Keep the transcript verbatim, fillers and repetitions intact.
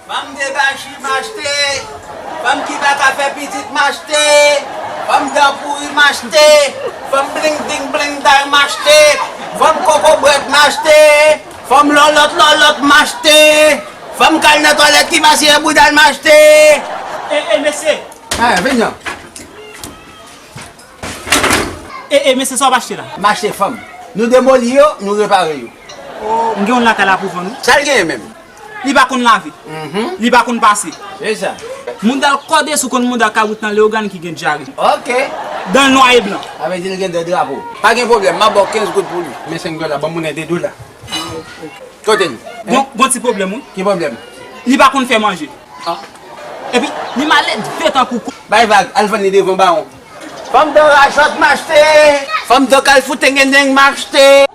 Fanm debachi m achte. Fanm ki pa ka fè pitit m achte. Fanm dan pouri m achte. Fanm bling ding bling dang m achte. Fanm kokobrèt m achte. Fanm lòlòt lòlòt m achte. Fanm k al nan twalèt ki pa siye bouda l m achte. E, e, mesye. Ah, vin non. E, e, mesye, sa w ap achte la? M achte fanm. Nou demoli yo, nou repare yo. M gen youn lakay la pou vann, wi. Sa l genyen menm? Li pa konn lave. Li pa konn pase. Se sa. Mouda l kòde sou konn mouda kabrit nan Leyogàn ki gen dyare. Ok. Dan l nwa e blan. Sa vle di l gen de drapo. Pa gen pwoblèm, m ap ba w kenz goud pou li. Men senk dola, ban m monnen de dola. Kote l? Bon, bon ti pwoblèm, wi. Ki pwoblèm? Li pa konn fè manje. Epi, li malelve tankou kou. Bay vag, al vann li devan bawon. Fanm dan rachòt m achte. Fanm dan kalfou tengendeng m achte.